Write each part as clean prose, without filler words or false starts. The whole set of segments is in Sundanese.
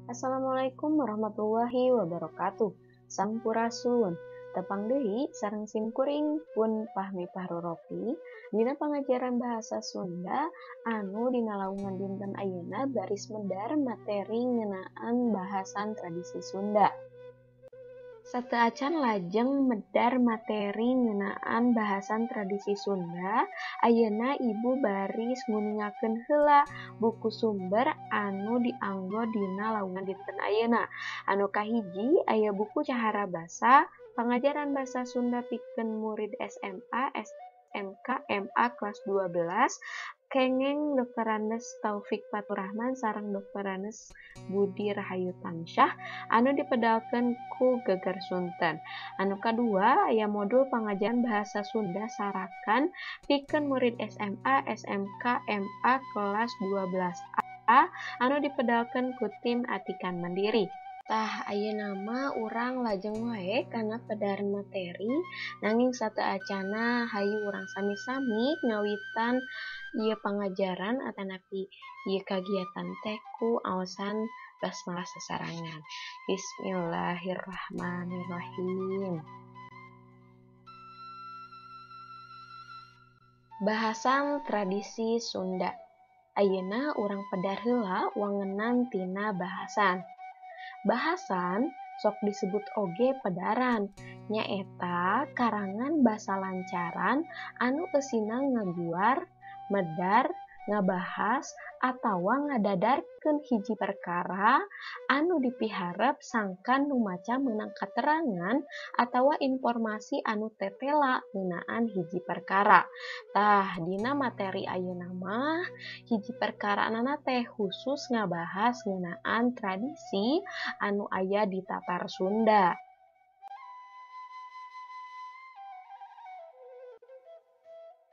Assalamualaikum warahmatullahi wabarakatuh. Sampurasun. Tepang deui sareng simkuring pun Fahmi Fahrurofi dina pangajaran bahasa Sunda anu dina laungan dinten ayeuna baris medar materi ngeunaan bahasan tradisi Sunda. Sateuacan lajeng medar materi ngeunaan bahasan tradisi Sunda, ayeuna ibu baris nguningakeun heula buku sumber anu dianggo dina laungan dinten ayeuna. Anu kahiji aya buku Cahara Basa, Pangajaran Basa Sunda pikeun murid SMA, SMK, MA kelas 12, kengeng Drs. Taufik Faturrahman sareng Drs. Budi Rahayu Tansyah anu dipedalkeun ku Geger Sunten. Anu kadua aya modul pangajaran bahasa Sunda Sarakan pikeun murid SMA, SMK, MA kelas 12A anu dipedalkeun ku tim Atikan Mandiri. Tah ayeuna mah urang lajeng wae kana pedaran materi, nanging sateuacana hayu urang sami-sami ngawitan ieu pangajaran atanapi ieu kagiatan teh ku aosan basmalah sasarangan. Bismillahirrahmanirrahim. Bahasan tradisi Sunda. Ayeuna urang pedar heula wangenan tina bahasan. Bahasan sok disebut oge pedaran, nyaeta karangan basa lancaran anu eusina ngaguar, medar, ngabahas, atawa ngadadarkeun hiji perkara anu dipiharep sangkan nu maca meunang katerangan atawa informasi anu tetela ngeunaan hiji perkara. Tah dina materi ayeuna mah hiji perkaranana teh khusus ngabahas ngeunaan tradisi anu aya di Tatar Sunda.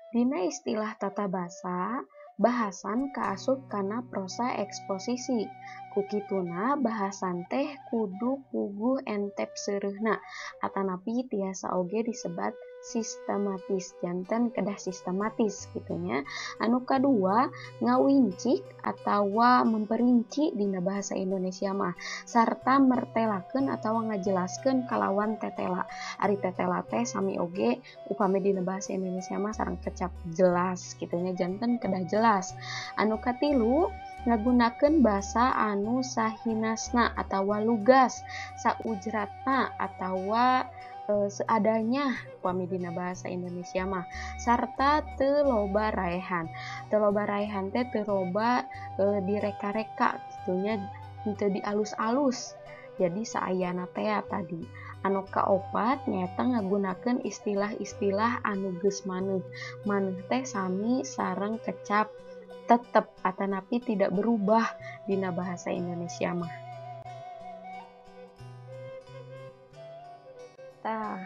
Dina istilah tata basa, bahasan kaasup kana prosa eksposisi. Kukituna bahasan teh kudu puguh entep seureuhna atanapi tiasa oge disebat sistematis, janten kedah sistematis kitu nya. Anu kadua ngawincik atawa memperinci dina bahasa Indonesia mah sarta mertelakeun atawa ngajelaskeun kalawan tetela. Ari tetela teh sami oge upami dina bahasa Indonesia mah sareng kecap jelas kitu nya, janten kedah jelas. Anu katilu ngagunakeun basa anu sahinasna atawa lugas, saujratna atawa seadanya upami dina bahasa Indonesia mah, sarta teu loba raehan. Teu loba raehan teh teu loba direka-reka kitu nya, teu dialus-alus. Jadi saayana teh tadi. Anu kaopat nyaeta ngagunakeun istilah-istilah anu geus maneuh. Maneuh teh sami sareng kecap tetep atanapi tidak berubah dina bahasa Indonesia mah. Tah,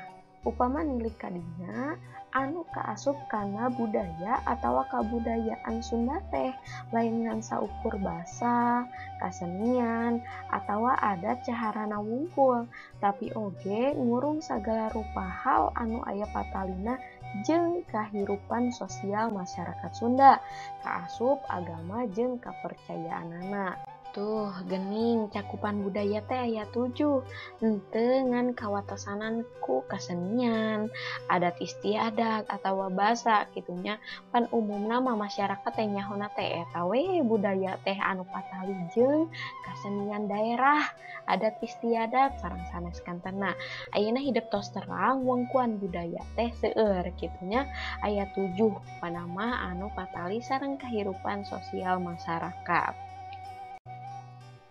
upama nilik kadinya anu kaasup kana budaya atawa kabudayaan Sunda teh lain ngan saukur basa, kasenian, atawa adat caharana wungkul, tapi oge ngurung sagala rupa hal anu aya patalina jeung kahirupan sosial masyarakat Sunda, kaasup agama jeung kapercayaanana. Tuh, gening cakupan budaya teh aya 7, henteu ngan kawatasanan ku kasenian, adat istiadat atawa basa kitu nya. Pan umumna mah masyarakat teh nyahona teh eta we budaya teh anu patali jeung kasenian daerah, adat istiadat sareng sanes kantena. Ayeuna hidep tos terang wengkuan budaya teh seueur kitu nya, aya 7 panama anu patali sareng kahirupan sosial masyarakat.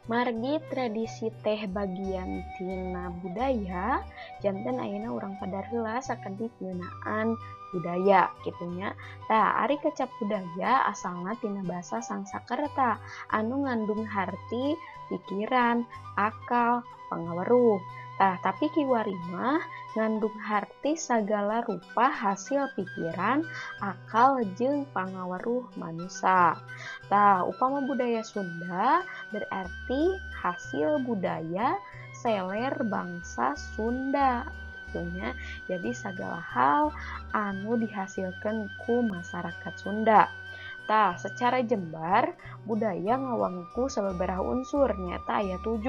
Margi tradisi teh bagian tina budaya, janten ayeuna urang padar heula sakedik ngeunaan budaya kitu nya. Tah, ari kecap budaya asalna tina basa Sangsakerta anu ngandung harti pikiran, akal, pangaweruh. Tah, tapi kiwari mah ngandung harti sagala rupa hasil pikiran, akal jeung pangaweruh manusa. Tah, upama budaya Sunda berarti hasil budaya seler bangsa Sunda kitu nya. Jadi sagala hal anu dihasilkeun ku masyarakat Sunda. Tah, secara jembar budaya ngawangun ku sababaraha unsur nyaeta aya 7.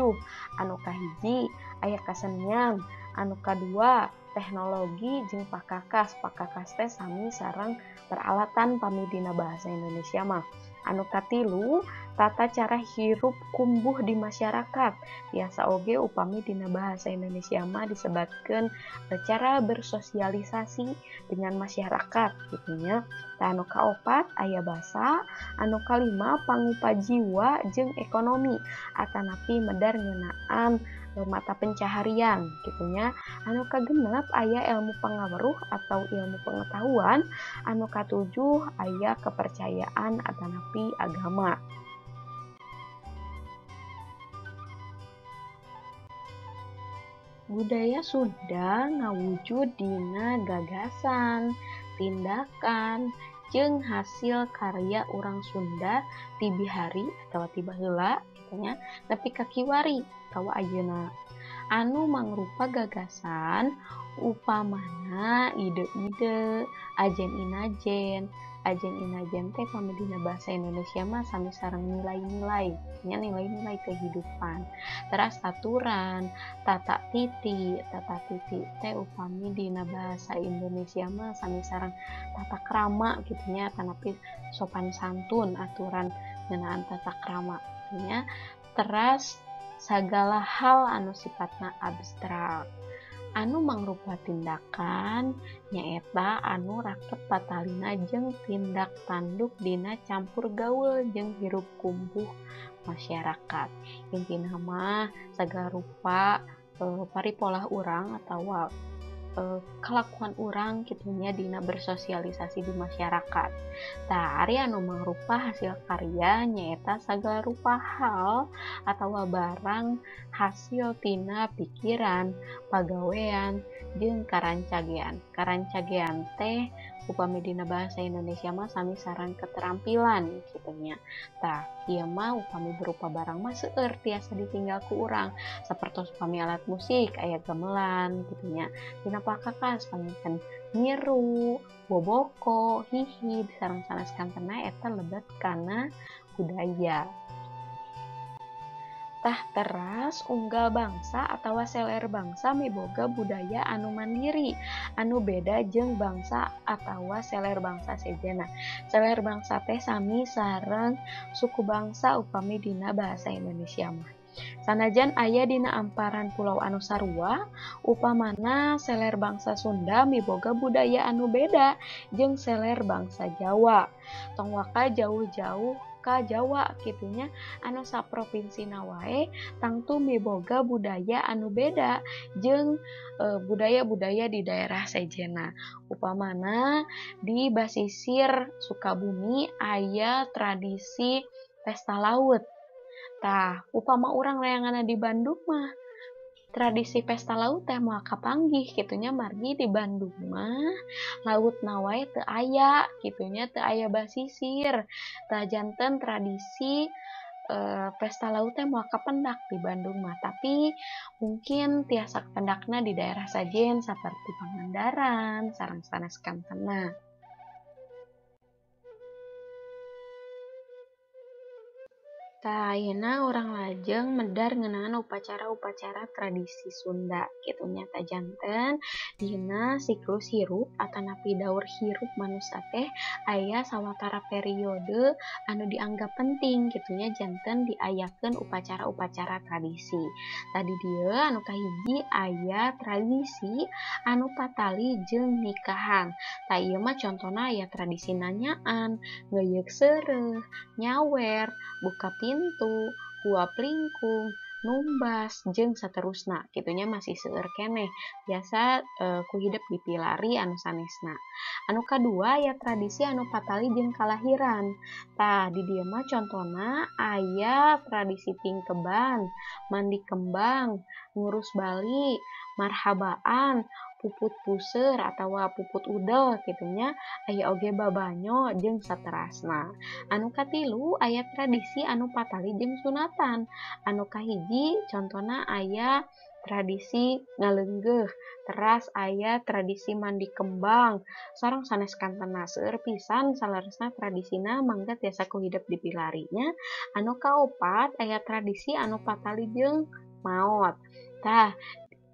Anu kahiji aya kasenian, anu kadua teknologi jeung pakakas. Pakakas teh sami sareng peralatan pami dina bahasa Indonesia mah. Anu katilu tata cara hirup kumbuh di masyarakat. Biasa oge upami dina bahasa Indonesia mah disebatkeun cara bersosialisasi dengan masyarakat gitu nya. Tah, anu kaopat aya basa, anu kalima pangupa jiwa jeung ekonomi atanapi medar ngeunaan mata pencaharian gitu nya. Anu kagenep aya ilmu pangaweruh atau ilmu pengetahuan, anu katujuh aya kepercayaan atanapi agama. Budaya Sunda ngawujud dina gagasan, tindakan, jeung hasil karya urang Sunda ti bihari atawa ti baheula kitu nya nepi ka kiwari atawa ayeuna. Anu mangrupa gagasan upamana ide-ide, ajen inajen. Ajen inajen teh pami dina bahasa Indonesia mah sami sareng nilai-nilai, nya nilai-nilai kehidupan. Teras aturan, tata titi, tata titi teh upami dina bahasa Indonesia mah sami sareng tata krama kitu nya, tanapi sopan santun, aturan ngeunaan tata krama kitu nya. Teras sagala hal anu sifatna abstrak. Anu mangrupa tindakan nyaeta anu raket patalina jeung tindak tanduk dina campur gaul jeung hirup kumpuh masyarakat. Intina mah sagala rupa paripolah urang atawa kalakuan urang kitu nya dina bersosialisasi di masyarakat. Tah, ari anu mangrupa hasil karya nyaeta sagala rupa hal atawa barang hasil tina pikiran, pagawean, jeung karancagean. Karancagean teh upami dina bahasa Indonesia mah sami sareng keterampilan kitu nya. Tah, ieu mah upami berupa barang mah seueur tiasa ditinggal ku urang, sapertos upami alat musik aya gamelan kitu nya. Dina pakakas panginten nyiru, boboko, hihid, sareng sanes kantena eta lebet kana budaya. Tah, teras unggal bangsa atawa seler bangsa miboga budaya anu mandiri, anu beda jeung bangsa atawa seler bangsa sejenna. Seler bangsa teh sami sareng suku bangsa upami dina bahasa Indonesia mah. Sanajan aya dina amparan pulau anu sarua, upamana seler bangsa Sunda miboga budaya anu beda jeung seler bangsa Jawa. Tong waka jauh-jauh ka Jawa kitunya, anu saprovinsina wae tangtu miboga budaya anu beda jeung budaya-budaya di daerah sejenna. Upamana di basisir Sukabumi aya tradisi pesta laut. Tah, upama urang layanganna di Bandung mah tradisi pesta laut teh moal kapanggih kitunya, margi di Bandung mah lautna wae teu aya kitunya, teu aya basisir. Tah, janten tradisi pesta laut teh moal kapendak di Bandung mah, tapi mungkin tiasa kapendakna di daerah sajen saperti Pangandaran sareng sanes kantena. Tah, ayeuna urang lajeng medar ngeunaan upacara-upacara tradisi Sunda kitu nya. Tah, janten dina siklus hirup atanapi daur hirup manusia teh aya sawatara periode anu dianggap penting kitu nya, janten diayakeun upacara-upacara tradisi. Tadi dieu anu kahiji aya tradisi anu patali jeung nikahan. Tah, ieu mah contona aya tradisi nanyaan, ngeuyeuk seureuh, nyawer, buka pintu, huap lingkung, numbas, jeung saterusna kitunya, masih seueur keneh biasa ku hidep dipilari anu sanesna. Anu kadua aya tradisi anu patali jeung kalahiran. Tah, di dieu mah contona aya tradisi tingkeban, mandi kembang, ngurus bali, marhabaan, puput puseur atawa puput udel kitunya, aya oge babanyo jeung saterasna. Anu katilu aya tradisi anu patali jeung sunatan. Anu kahiji contona aya tradisi ngaleunggeuh, teras aya tradisi mandi kembang, sareng sanes kantena seueur pisan saleresna tradisina mangga tiasa ku hidep dipilari nya. Anu kaopat aya tradisi anu patali jeung maot. Tah,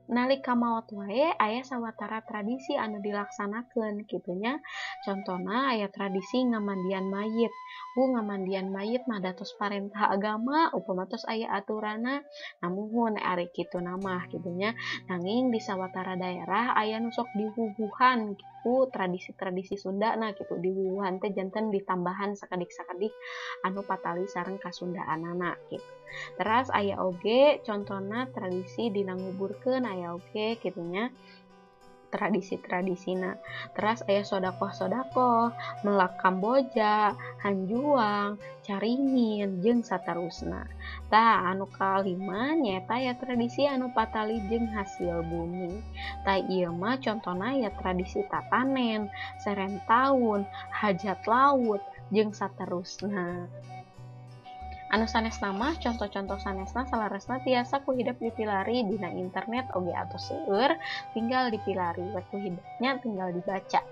nalika maot wae aya sawatara tradisi anu dilaksanakeun kitu nya. Contona aya tradisi ngamandian mayit. Bu, ngamandian mayit mah da tos parentah agama, upama tos aya aturanna, namuhun ari kitu mah kitu nya. Nanging di sawatara daerah aya nu sok diwuwuhan ku tradisi-tradisi Sunda nah kitu, diwuwuhan teh janten ditambahan sakedik-sakedik anu patali sareng kasundaanana kitu. Teras aya oge contona tradisi dina nguburkeun aya oge kitu nya, tradisi-tradisina. Teras aya sodakoh-sodakoh, melak kamboja, hanjuang, caringin jeung saterusna. Tah anu kalima nyaeta aya tradisi anu patali jeung hasil bumi. Tah ieu mah contona aya tradisi tatanen, seren taun, hajat laut jeung saterusna. Anu sanesna mah contoh-contoh sanesna saleresna tiasa ku hidep dipilari dina internet oge atos seueur, tinggal dipilari we ku hidepnya tinggal dibaca.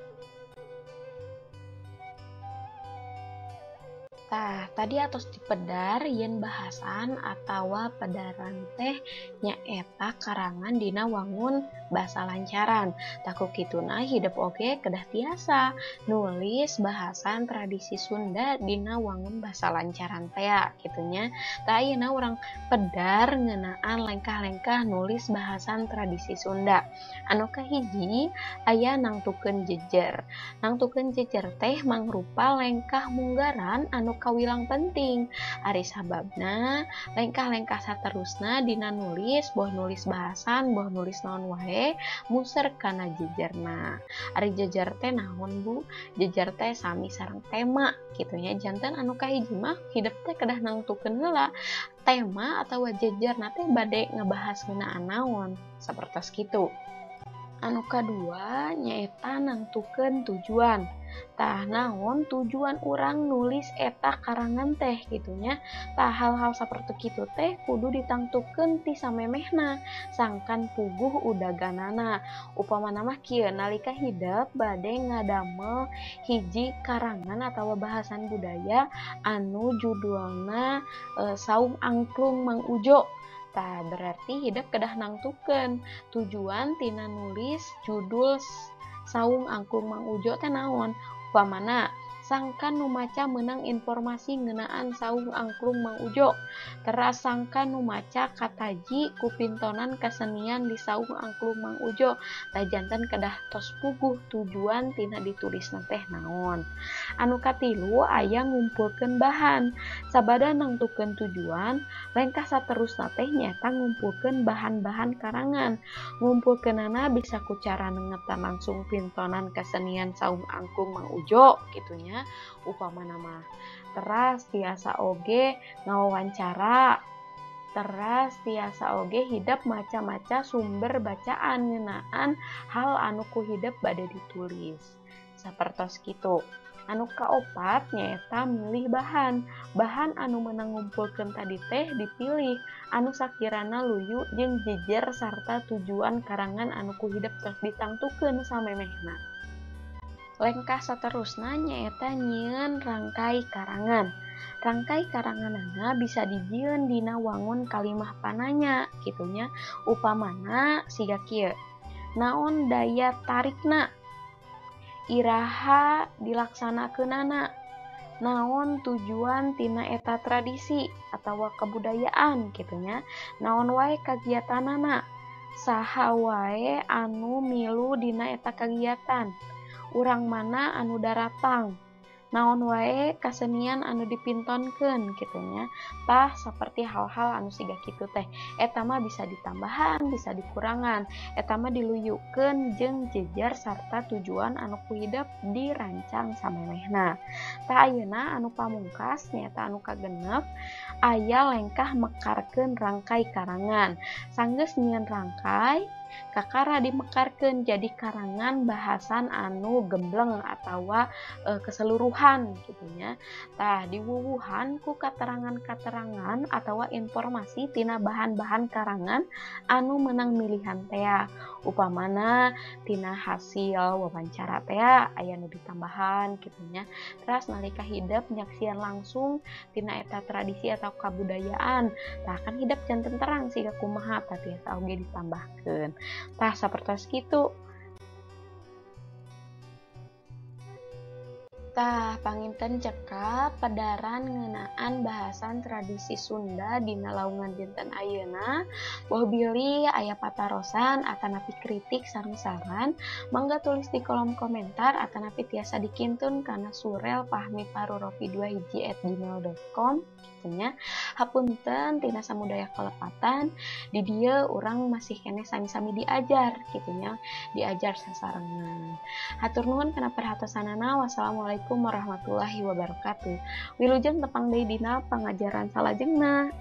Tah, tadi atos dipedar yen bahasan atawa pedaran teh nyaeta karangan dina wangun basa lancaran. Tah ku kituna hidep oge kedah tiasa nulis bahasan tradisi Sunda dina wangun basa lancaran tea kitu nya. Tah ayeuna urang pedar ngeunaan lengkah-lengkah nulis bahasan tradisi Sunda. Anu kahiji aya nangtukeun jejer. Nangtukeun jejer teh mangrupa lengkah munggaran anu kawilang penting. Ari sababna lengkah-lengkah saterusna dina nulis, boh nulis bahasan, boh nulis naon wae, muser kana jejerna. Ari jejer teh naon Bu? Jejer teh sami sareng tema kitu nya. Janten anu kahiji mah hidep teh kedah nangtukeun heula tema atawa jejerna teh bade ngebahas ngeunaan naon, sapertos kitu. Anu kadua nyaeta nangtukeun tujuan. Tah naon tujuan urang nulis eta karangan teh kitu nya. Tah hal-hal saperti kitu teh kudu ditangtukeun ti samemehna sangkan puguh udaganana. Upamana mah kieu, nalika hidep bade ngadamel hiji karangan atawa bahasan budaya anu judulna Saung Angklung Mang Ujo. Tah berarti hidep kedah nangtukeun tujuan tina nulis judul Saung Angklung Mang Ujo teh naon. Upamana sangkan nu maca meunang informasi ngeunaan Saung Angklung Mang Ujo, teras sangkan nu maca kataji ku pintonan kesenian di Saung Angklung Mang Ujo. Tah janten kedah tos puguh tujuan tina ditulisna teh naon. Anu katilu aya ngumpulkeun bahan. Sabada nangtukeun tujuan, lengkah saterusna teh nyaeta ngumpulkeun bahan-bahan karangan. Ngumpulkeunana bisa ku cara nengetan langsung pintonan kesenian Saung Angklung Mang Ujo kitu nya upamana mah. Teras tiasa oge ngawawancara, teras tiasa oge hidep maca-maca sumber bacaan ngeunaan hal anu ku hidep bade ditulis, sapertos kitu. Anu kaopat nyaeta milih bahan. Bahan anu meunang ngumpulkeun tadi teh dipilih anu sakirana luyu jeung jejer sarta tujuan karangan anu ku hidep tos ditangtukeun samemehna. Lengkah saterusna nyaeta nyieun rangkai karangan. Rangkai karanganana bisa dijieun dina wangun kalimah pananya kitu nya. Upamana siga kieu. Naon daya tarikna? Iraha dilaksanakeunana? Naon tujuan tina eta tradisi atawa kebudayaan kitu nya? Naon wae kagiatanana? Saha wae anu milu dina eta kagiatan? Urang mana anu daratang? Naon wae kasenian anu dipintonkeun kitu nya. Tah saperti hal-hal anu siga kitu teh. Eta mah bisa ditambahan, bisa dikurangan. Eta mah diluyukeun jeung jejer sarta tujuan anu ku hidep dirancang samemehna. Tah ayeuna anu pamungkas nyaeta anu kagenep aya lengkah mekarkeun rangkai karangan. Sanggeus nyieun rangkai, Kakara dimekarkeun jadi karangan bahasan anu gembleng atawa keseluruhan kitu nya. Tah diwuwuhan ku katerangan-katerangan atawa informasi tina bahan-bahan karangan anu meunang milihan tea. Upamana tina hasil wawancara tea aya nu ditambahan kitu nya. Teras nalika hidep nyaksian langsung tina eta tradisi atau kabudayaan, tah kan hidep janten terang siga kumaha tah tiasa oge ditambahkeun. Tah sapertos kitu. Tah panginten cekap pedaran ngeunaan bahasan tradisi Sunda dina laungan dinten ayeuna. Boh bilih aya patarosan atanapi kritik sareng saran, mangga tulis di kolom komentar atanapi tiasa dikintun kana surel fahmifarurofi21@gmail.com kitu nya. Hapunten tina samudaya kalepatan, di dieu urang masih keneh sami-sami diajar kitu nya, diajar sasarengan. Hatur nuhun kana perhatosanana. Wassalamualaikum warahmatullahi wabarakatuh. Wilujeng tepang deui dina pangajaran salajengna.